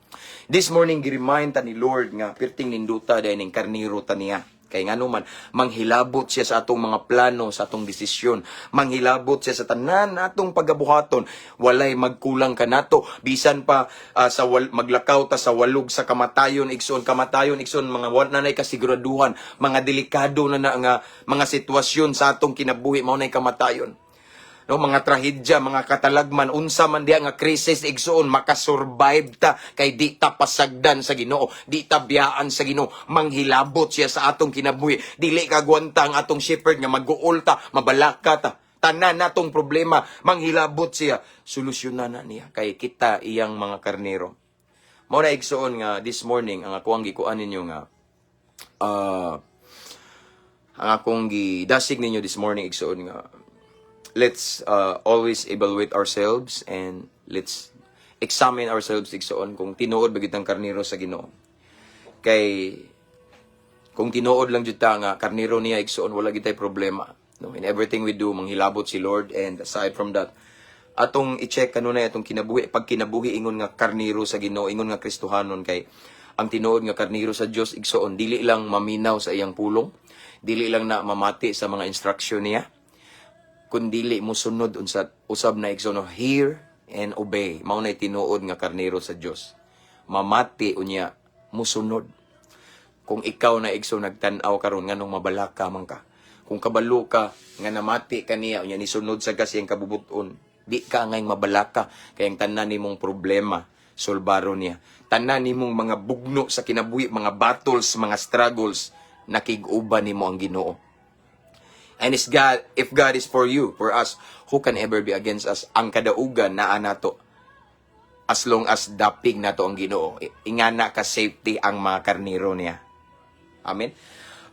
This morning, gi-remind ta ni Lord nga pirting ninduta dahil ning karniro ta niya. Kay ngano man, manghilabot siya sa atong mga plano, sa atong desisyon. Manghilabot siya sa tanan atong pagabuhaton. Walay magkulang kanato. Bisan pa maglakaw ta sa walog sa kamatayon, igsoon, kamatayon, igsoon, mga wa na nay kasiguraduhan, mga delikado na na nga mga sitwasyon sa atong kinabuhi, mao nay kamatayon, no? Mga trahedya, mga katalagman, unsa man diha nga krisis, igsuon, makasurvive ta kay di ta pasagdan sa Ginoo, di ta biyaan sa Ginoo. Manghilabot siya sa atong kinabuhi. Dili kagwanta ang atong shepherd nga mag-uol ta, mabalaka ta. Tanan natong problema, manghilabot siya, solusyonan na niya kay kita iyang mga karnero. Mao na, igsuon, nga this morning ang ako ang gikuan ninyo nga ang akong gidasig ninyo this morning, igsuon, nga let's always evaluate ourselves and let's examine ourselves, igsuon, kung tinuod ba gyud ang karniro sa Ginoo. Kay kung tinuod lang jud ta nga karniro niya, igsuon, wala gyud tay problema. No, in everything we do, manghilabot si Lord. And aside from that, atong i-check kanunay atong kinabuhi, pag kinabuhi ingon nga karniro sa Ginoo, ingon nga Kristohanon, kay ang tinuod nga karniro sa Dios, igsuon, dili lang maminaw sa iyang pulong, dili lang na mamati sa mga instruction niya, kundili mo sunod unsa usab na, igsoon, no, hear and obey. Mao na tinuod nga karnero sa Dios, mamati unya musunod. Kung ikaw na, igsoon, nagtan-aw karon, nganong mabalaka man ka? Kung kabalo ka nga namati ka niya unya nisunod sa kasi ang kabubuton, di ka angay mabalaka, kay ang tanan nimong problema, solbaro niya. Tanan nimong mga bugno sa kinabuhi, mga battles, mga struggles, nakig-uban nimo ang Ginoo. And is God, if God is for you, for us, who can ever be against us? Ang kadaugan naa nato as long as dapig nato ang Ginoo. Ingana ka safety ang mga karniro niya. Amen.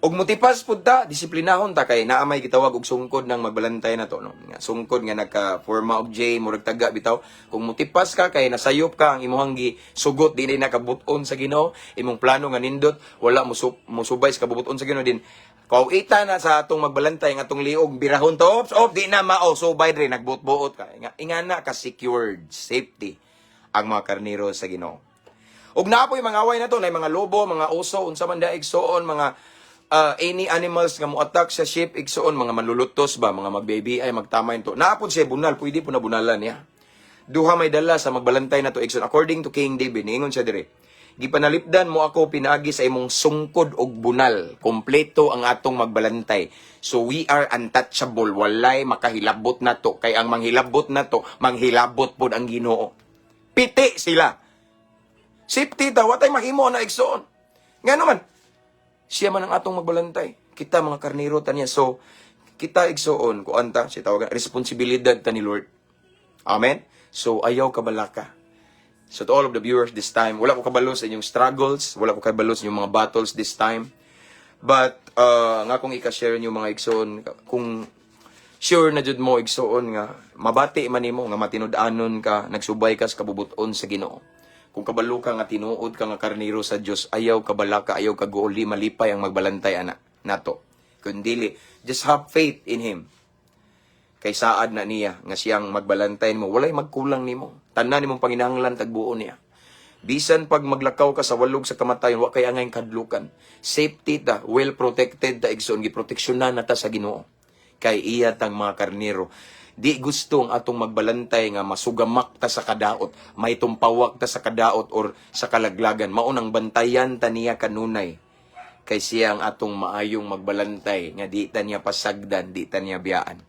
Ug mutipas pud ta, disiplinahon ta, kay naa may gitawag og sungkod ng magbalantay na to, no. Nga sungkod nga nagka-forma og J, murag taga bitaw. Kung mutipas ka kay nasayop ka, ang imong gi sugot di na nakabuton sa Ginoo, imong plano nga nindot wala mo musubay sa kabubuton sa Ginoo din. Kauita na sa atong magbalantay nga atong liog birahon to, ops, op, di na mao subay dre, nagbuot-buot ka. Ingana ka secured, safety ang mga karniro sa Ginoo. Ug naa poy mga away na to, na mga lobo, mga oso, unsa man da, igsuon, mga any animals nga mo-attack sa sheep, igsuon, mga manlulutos ba, mga magbaby ay magtamay to. Naa pod siya bunal, pwede po na bunalan niya. Duha may dala sa magbalantay na to, igsuon. According to King David, niingon siya dire: "Gipanalipdan mo ako pinaagi sa imong sungkod og bunal." Kompleto ang atong magbalantay. So we are untouchable. Walay makahilabot nato, kay ang manghilabot nato, manghilabot pod ang Ginoo. Piti sila. Safety ta, watay mahimo na, igsoon. Nga naman, Siya man ang atong magbalantay. Kita mga karniro ta niya. So, kita, igsoon, kuan ta, siya tawagan, responsibilidad ta ni Lord. Amen? So, ayaw kabalaka. So, to all of the viewers this time, wala ko kabalo sa inyong struggles, wala ko kabalo sa inyong mga battles this time. But, nga kung ika-share niyo, mga igsoon, kung sure na jud mo, igsoon, nga mabati man nimo nga matinud-anon ka, nagsubay ka sa kabubuton sa Ginoo. Kung kabalo ka nga tinuod ka nga karniro sa Dios, ayaw kabalaka, ayaw ka guoli, malipay ang magbalantay ana nato. Kung dili, just have faith in Him. Kay saad na niya nga siyang magbalantay nimo, walay magkulang nimo. Tanan nimong panginahanglan tagbuon niya. Bisan pag maglakaw ka sa walog sa kamatayon, wa kay angay kadlukan. Safety ta, well protected ta, igsoon, giproteksyonan na ta sa Ginoo. Kay iya tang mga karniro. Di gusto ang atong magbalantay nga masugamak ta sa kadaot, may tumpawak ta sa kadaot or sa kalaglagan. Mao nang bantayan ta niya kanunay. Kay siya ang atong maayong magbalantay nga di ta niya pasagdan, di ta niya biyaan.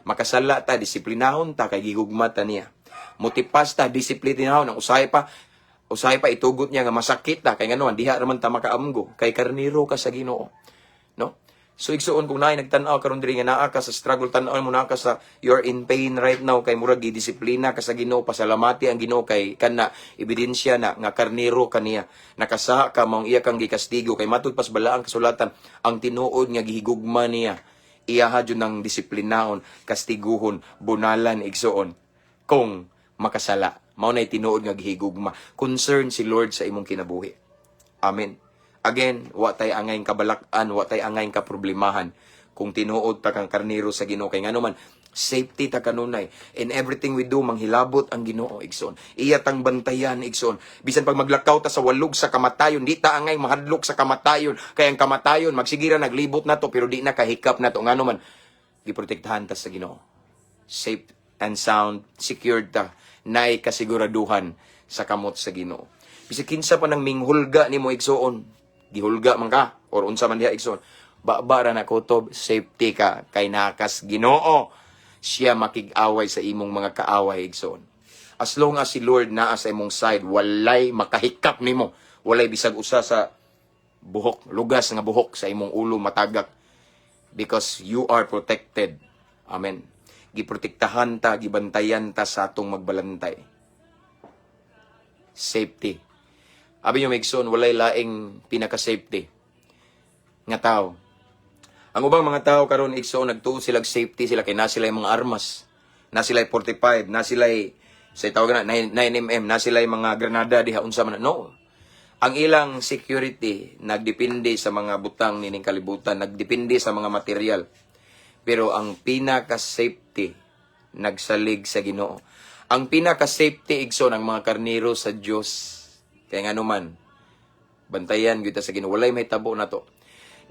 Makasala ta, disiplinahon ta kay gigugma ta niya. Mutipas ta, disiplinahon ang usahay pa itugot niya nga masakit ta kay ngano diha raman ta makaamgo kay karniro ka sa Ginoo. No? So igsuon, kung naay nagtan-aw karon diri nga naa ka sa struggle, tan-aw mo naa ka sa you're in pain right now kay murag gidisiplina ka sa Ginoo, pasalamati ang Ginoo kay kana ebidensya na nga karniro ka niya. Nakasaha ka, maong iya kang gikastigo kay matud pas balaang kasulatan, ang tinuod nga gihigugma niya iyaha jud ng disiplinahon, kastiguhon, bunalan, igsuon, kung makasala. Mao nay tinuod nga gihigugma. Concern si Lord sa imong kinabuhi. Amen. Again, wa tay angay kabalak-an, wa tay angay kaproblemahan kung tinuod ta kang karniro sa Ginoo kay ngano man safety ta kanunay. In everything we do, manghilabot ang Ginoo, igsoon. Iya tang bantayan, igsoon. Bisan pag maglakaw ta sa walog sa kamatayon, di ta angay mahadlok sa kamatayon. Kay ang kamatayon magsigira naglibot na to pero di na kahikap na to, ngano man giprotektahan ta sa Ginoo. Safe and sound, secured ta, nay kasiguraduhan sa kamot sa Ginoo. Bisag kinsa pa nang minghulga nimo, igsoon, gihulga man ka or unsa man diha, igsoon, ba ra na kutob, safety ka kay nakas Ginoo. Siya makig-away sa imong mga kaaway, igsoon. As long as si Lord naa sa imong side, walay makahikap nimo. Walay bisag usa sa buhok, lugas nga buhok sa imong ulo matagak because you are protected. Amen. Giprotektahan ta, gibantayan ta sa atong magbalantay. Safety. Abi nyo, igsoon, walay laing pinaka-safety nga tao. Ang ubang mga tao karon, igsoon, nagtuo sila safety sila kay na sila mga armas. Na sila 45, na sila sa tawag na 9 mm, na sila mga granada diha, unsa man. No. Ang ilang security nagdepende sa mga butang nining kalibutan, nagdepende sa mga material. Pero ang pinaka-safety nagsalig sa Ginoo. Ang pinaka-safety, igsoon, ang mga karniro sa Dios. Kaya nga naman, bantayan gyud ta sa Ginoo. Walay mahitabo na to.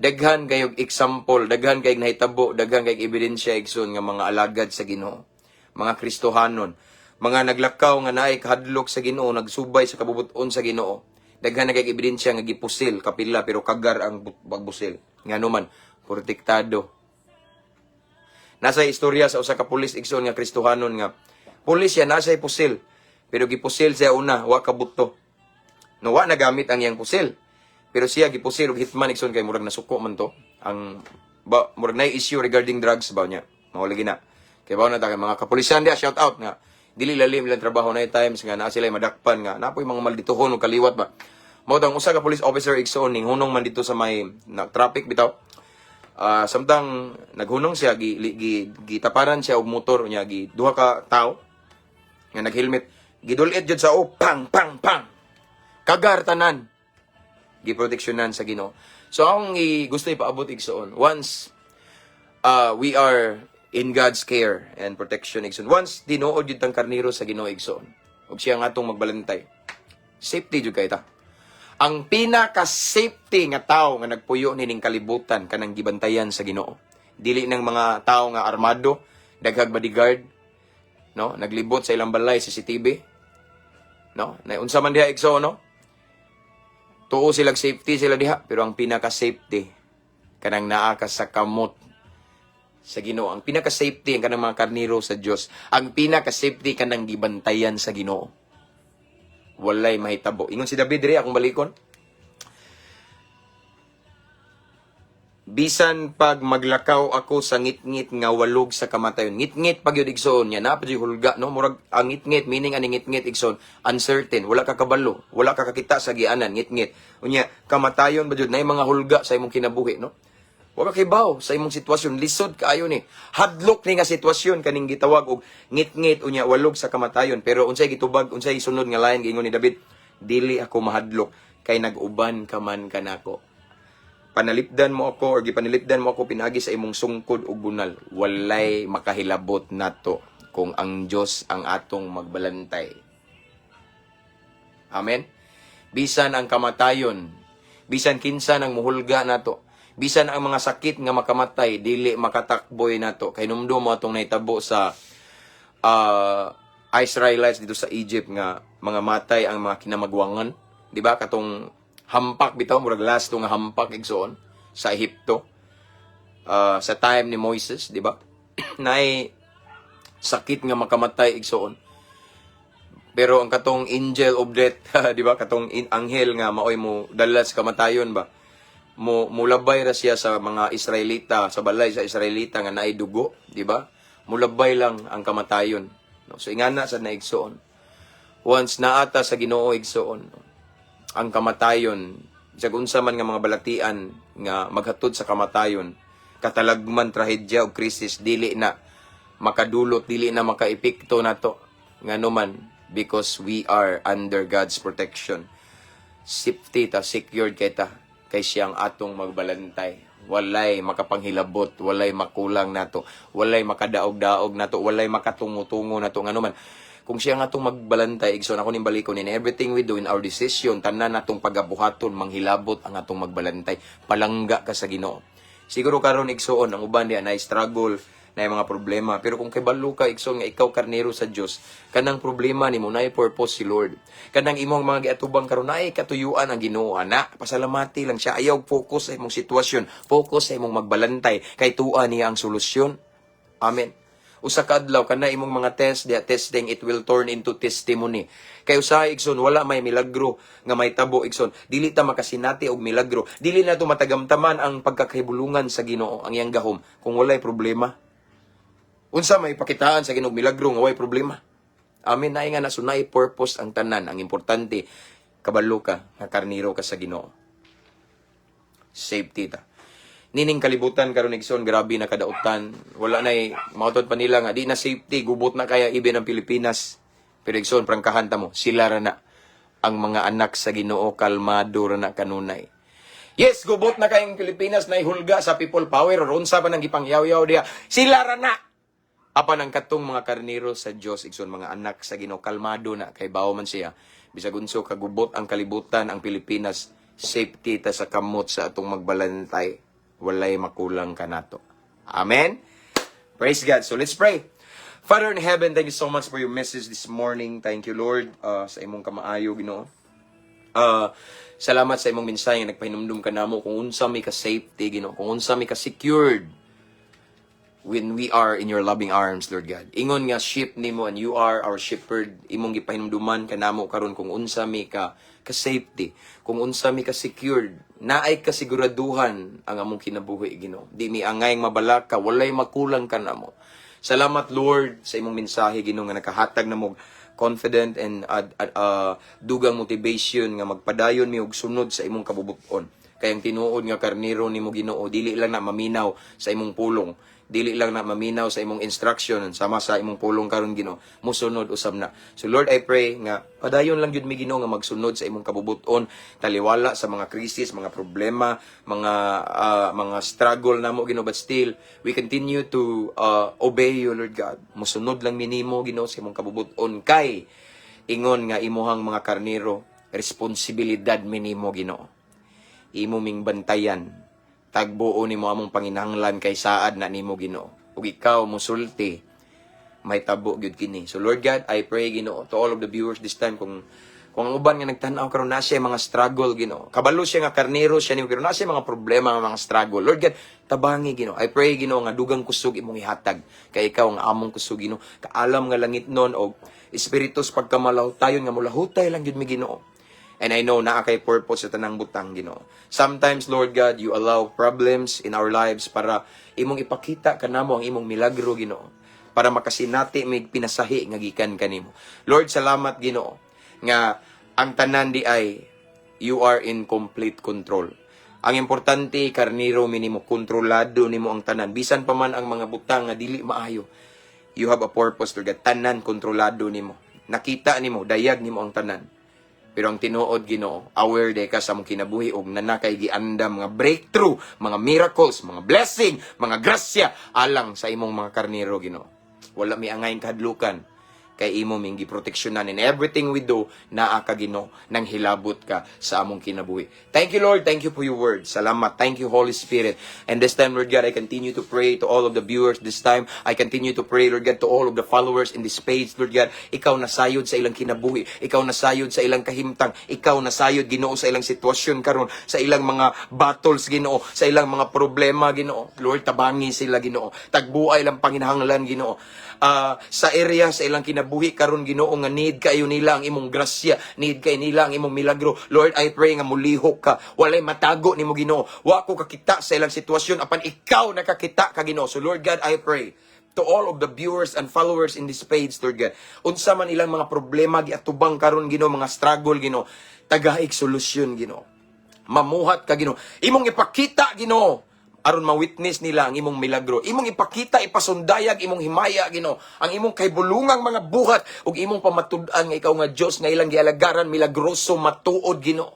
Daghan kayog example, daghan kayog nahitabo, daghan kayog ebidensya, igsoon, nga mga alagad sa Ginoo, mga Kristohanon, mga naglakaw nga naay kahadlok sa Ginoo, nagsubay sa kabubuton sa Ginoo. Daghan na kayog ebidensya nga gipusil kapila pero kagar ang pagbusil. Ngano man protektado. Nasa istorya sa usa ka pulis, igsoon, nga Kristohanon nga pulis siya, nasa pusil. Pero gipusil siya una, wa ka buto. No, wa nagamit ang iyang pusil. Pero siya gipusil og hitman, igsoon, kay murag nasuko man to. Ang ba murag nay issue regarding drugs ba niya. Mao lagi na. Kay ba na ta kay mga kapulisan diya, shout out nga dili lalim ilang trabaho, na times nga naa sila madakpan nga napoy mga maldituhon og kaliwat ba. Mao tong usa ka police officer, igsoon, ning hunong man dito sa may na, traffic bitaw. Ah, samtang naghunong siya, gi gitaparan siya og motor niya, gi duha ka tawo nga nag-helmet, gidulit jud sa o, pang pang pang, kagar tanan. Giproteksyonan sa Ginoo. So akong gusto ipaabot, igsoon, once we are in God's care and protection, igsoon, once tinuod jud tang karniro sa Ginoo, igsoon, ug siya nga atong magbalantay, safety jud kay ta. Ang pinaka-safety nga tao nga nagpuyo nining kalibutan kanang gibantayan sa Ginoo. Dili ng mga tao nga armado, daghag bodyguard, no? Naglibot sa ilang balay CCTV. No? Na unsa man diha, igsoon, no? Tuo sila safety sila diha, pero ang pinaka-safety kanang naa ka sa kamot sa Ginoo. Ang pinaka-safety ang kanang mga karniro sa Dios. Ang pinaka-safety kanang gibantayan sa Ginoo. Walay mahitabo. Ingon si David diri, akong balikon. Bisan pag maglakaw ako sa ngitngit nga walog sa kamatayon. Ngitngit pag yun, igsoon niya na pa hulga, no? Murag ang ngitngit, meaning ani ngitngit, igsoon, uncertain, wala ka kabalo, wala ka kakita sa gianan, ngitngit. Unya kamatayon ba jud, nay mga hulga sa imong kinabuhi, no? Wa ka kibaw sa imong sitwasyon, lisod kaayo ni. Hadlok ni nga sitwasyon kaning gitawag og ngitngit unya walog sa kamatayon. Pero unsay gitubag, unsay sunod nga line giingon ni David? "Dili ako mahadlok kay nag-uban ka man kanako. Panalipdan mo ako or gipanalipdan mo ako pinaagi sa imong sungkod ug bunal." Walay makahilabot nato kung ang Dios ang atong magbalantay. Amen. Bisan ang kamatayon, bisan kinsa nang muhulga nato, bisan ang mga sakit nga makamatay, dili makatakboy nato. Kay numdum mo atong nahitabo sa Israelites dito sa Egypt nga mga matay ang mga kinamagwangan, di ba? Katong hampak bitaw, murag last to nga hampak, igsoon, sa Ehipto. Sa time ni Moises, di ba? Naay sakit nga makamatay, igsoon. Pero ang katong angel of death, di ba? Katong anghel nga maoy mo dala sa kamatayon ba? Mo mulabay ra siya sa mga Israelita, sa balay sa Israelita nga naay dugo, di ba? Mulabay lang ang kamatayon. No? So ingana sa na, igsoon. Once naata sa Ginoo, igsoon, no? Ang kamatayon, bisag unsa man nga mga balatian nga maghatod sa kamatayon, katalagman, trahedya o krisis, dili na makadulot, dili na makaepekto nato. Ngano man, because we are under God's protection. Safety ta, secured kay ta, kay siyang atong magbalantay. Walay makapanghilabot, walay makulang nato, walay makadaog-daog nato, walay makatungo-tungo nato. Ngano man, kung siya nga atong magbalantay, igsoon, ako ning balikon, in everything we do, in our decision, tanan natong pagabuhaton, manghilabot ang atong magbalantay. Palangga ka sa Ginoo. Siguro karon, igsoon, ang uban diya na struggle, na mga problema. Pero kung kabalo ka, igsoon, nga ikaw karnero sa Dios, kanang problema nimo naay purpose si Lord. Kanang imong mga giatubang karon, naay katuyuan ang Ginoo ana. Pasalamati lang siya. Ayaw focus sa imong sitwasyon, focus sa imong magbalantay kay tua niya ang solusyon. Amen. Usa ka adlaw, kana imong mga test diya, testing, it will turn into testimony. Kay usahay, igsoon, wala may milagro nga may tabo, igsoon. Dili ta makasinati og milagro. Dili na to matagamtaman ang pagkakahibulungan sa Ginoo, ang iyang gahom, kung walay problema. Unsa may pakitaan sa Ginoo milagro nga walay problema? Amen na nga na sunay purpose ang tanan. Ang importante, kabalo ka nga karniro ka sa Ginoo. Safety ta. Nining kalibutan karon, igsoon, grabe na kadautan. Wala na mautod pa nila nga di na safety, gubot na kaya ibi ng Pilipinas. Pero igsoon, prangkahan ta mo, sila ra na. Ang mga anak sa Ginoo, kalmado ra na kanunay. Yes, gubot na kayong Pilipinas, na hulga sa people power or unsa pa nang gipangyaw-yaw diya. Sila ra na. Apan ang katong mga karniro sa Dios, igsoon, mga anak sa Ginoo, kalmado na kay bawo man siya. Bisag unso kagubot ang kalibutan, ang Pilipinas, safety ta sa kamot sa atong magbalantay. Walay makulang kanato. Amen. Praise God. So let's pray. Father in heaven, thank you so much for your message this morning. Thank you, Lord, sa imong kamaayo, Ginoo. Salamat sa imong mensahe nga nagpahinumdum ka namo kung unsa may ka safety, Ginoo, kung unsa may ka secured when we are in your loving arms, Lord God. Ingon nga sheep nimo and you are our shepherd, imong gipahinumduman kanamo karon kung unsa may ka safety, kung unsa mi ka secured, naay kasiguraduhan ang among kinabuhi, Ginoo. Di mi angay mabalaka, walay makulang kanamo. Salamat, Lord, sa imong mensahe, Ginoo, nga nakahatag namo confident and dugang motivation nga magpadayon mi og sunod sa imong kabubuton. Kay ang tinuod nga karnero nimo, Ginoo, dili lang na maminaw sa imong pulong, dili lang na maminaw sa imong instruction sama sa imong pulong karon, Ginoo, musunod usab na. So Lord, I pray nga padayon lang gyud mi, Ginoo, nga magsunod sa imong kabubuton, taliwala sa mga krisis, mga problema, mga struggle namo, Ginoo, but still we continue to obey you, Lord God. Musunod lang mi nimo, Ginoo, sa imong kabubuton kay ingon nga imuhang mga karnero, responsibilidad mi nimo, Ginoo. Imo ming bantayan, tagbuo nimo among panginahanglan kay saad na nimo, Ginoo, ug ikaw musulti, may tabo gyud kini. So Lord God, I pray, Ginoo, to all of the viewers this time, kung ang uban nga nagtan-aw karon na siya mga struggle, Ginoo, kabalo siya nga karnero siya nimo pero na siya mga problema nga mga struggle, Lord God, tabangi, Ginoo. I pray, Ginoo, nga dugang kusog imong ihatag kay ikaw ang among kusog, Ginoo, kaalam nga langitnon og espiritu sa pagkamalahutayon nga mulahutay lang gyud mi, Ginoo. And I know naa kay purpose sa tanang butang, Ginoo. Sometimes, Lord God, you allow problems in our lives para imong ipakita kanamo ang imong milagro, Ginoo. Para makasinati mig pinasahi nga gikan kanimo. Lord, salamat, Ginoo, nga ang tanan diay you are in complete control. Ang importante, karniro mi nimo, kontrolado nimo ang tanan. Bisan pa man ang mga butang nga dili maayo. You have a purpose, Lord God. Tanan kontrolado nimo. Nakita nimo, dayag nimo ang tanan. Pero ang tinuod, Ginoo, aware diay ka sa among kinabuhi og naa kay giandam mga breakthrough, mga miracles, mga blessing, mga grasya alang sa imong mga karniro, Ginoo. Wala mi angay kahadlukan kay imo ming giproteksyonan. In everything we do, naa ka, Ginoo, nang hilabot ka sa among kinabuhi. Thank you, Lord. Thank you for your word. Salamat. Thank you, Holy Spirit. And this time, Lord God, I continue to pray to all of the viewers. This time, I continue to pray, Lord God, to all of the followers in this page, Lord God. Ikaw na sayod sa ilang kinabuhi. Ikaw na sayod sa ilang kahimtang. Ikaw na sayod, Ginoo, sa ilang sitwasyon karon, sa ilang mga battles, Ginoo, sa ilang mga problema, Ginoo. Lord, tabangi sila, Ginoo. Tagbuay ilang panginahanglan, Ginoo. Sa area sa ilang kinabuhi karon, Ginoo, nga need kayo nila ang imong grasya, need kayo nila ang imong milagro. Lord, I pray nga mulihok ka. Walay matago nimo, Ginoo. Wa ko kakita sa ilang sitwasyon apan ikaw nakakita ka, Ginoo. So Lord God, I pray to all of the viewers and followers in this page, Lord God. Unsa man ilang mga problema giatubang karon, Ginoo, mga struggle, Ginoo, tagaig solusyon, Ginoo. Mamuhat ka, Ginoo. Imong ipakita, Ginoo, aron ma-witness nila ang imong milagro. Imong ipakita, ipasundayag imong himaya, Ginoo, ang imong kahibulungang mga buhat ug imong pamatud-an nga ikaw nga Dios nga ilang gialagaran milagroso, matuod, Ginoo.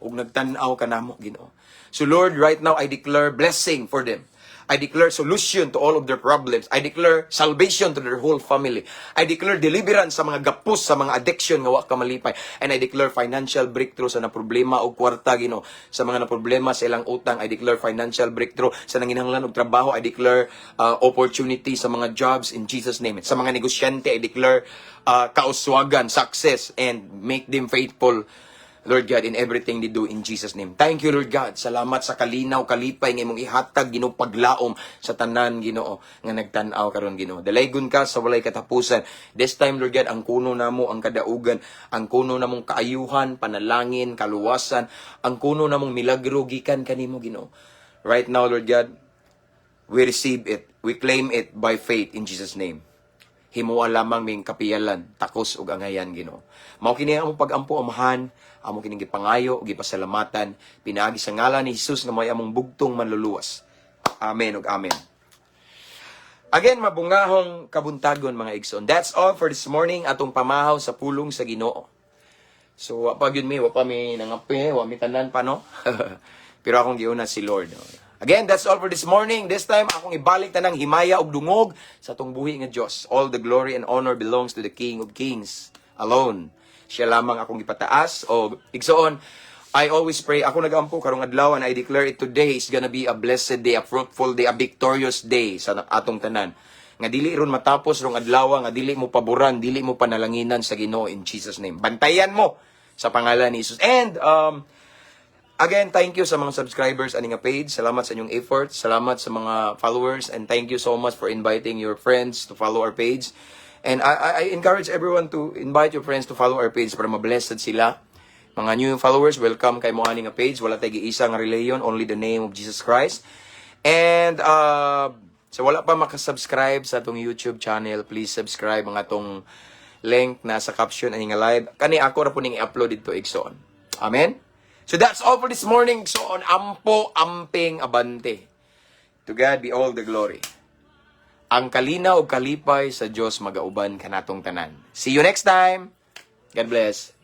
Ug nagtan-aw ka namo, Ginoo. So Lord, right now I declare blessing for them. I declare solution to all of their problems. I declare salvation to their whole family. I declare deliverance sa mga gapos sa mga addiction nga wa ka malipay. And I declare financial breakthrough sa na problema og kwarta, Ginoo. Sa mga na problema sa ilang utang, I declare financial breakthrough. Sa nanginahanglan og trabaho, I declare opportunity sa mga jobs in Jesus' name. Sa mga negosyante, I declare kauswagan, success, and make them faithful, Lord God, in everything they do in Jesus' name. Thank you, Lord God. Salamat sa kalinaw, kalipay nga imong ihatag, Ginoo, paglaom sa tanan, Ginoo, nga nagtan-aw karon, Ginoo. Dalaygon ka sa walay katapusan. This time, Lord God, ang kuno namo ang kadaugan, ang kuno namong kaayuhan, panalangin, kaluwasan, ang kuno namong milagro gikan kanimo, Ginoo. Right now, Lord God, we receive it. We claim it by faith in Jesus' name. Himoa lamang ming kapiyalan, takos ug angayan, Ginoo. Mao kini ang among pag-ampo, Amahan, amo kining gipangayo ug gipasalamatan pinaagi sa ngalan ni Jesus nga may among bugtong manluluwas. Amen ug amen. Again, mabungahong kabuntagon, mga igsoon. That's all for this morning, atong pamahaw sa pulong sa Ginoo. So, wa pa gyud mi, wa pa mi nangape, wa mi tanan pa, no? Pero akong giuna si Lord. Again, that's all for this morning. This time, akong ibalik tanang himaya ug dungog sa atong buhi nga Dios. All the glory and honor belongs to the King of Kings alone. Siya lamang akong ipataas. O igsoon, I always pray, ako nagampo karong adlaw and I declare it, today is gonna be a blessed day, a fruitful day, a victorious day sa atong tanan. Nga dili ron matapos rong adlaw nga dili mo paboran, dili mo panalanginan sa Ginoo in Jesus' name. Bantayan mo sa pangalan ni Jesus. And again, thank you sa mga subscribers ani nga page. Salamat sa inyong efforts. Salamat sa mga followers and thank you so much for inviting your friends to follow our page. And I encourage everyone to invite your friends to follow our page para ma-blessed sila. Mga new followers, welcome kay mo ani nga page. Wala tay giisa nga religion, only the name of Jesus Christ. And sa wala pa makasubscribe sa atong YouTube channel, please subscribe ang atong link na sa caption ani nga live. Kani ako ra po ning i-upload dito, igsoon. Amen. So that's all for this morning. So on ampo, amping, abante. To God be all the glory. Ang kalinaw ug kalipay sa Dios magauban kanatong tanan. See you next time. God bless.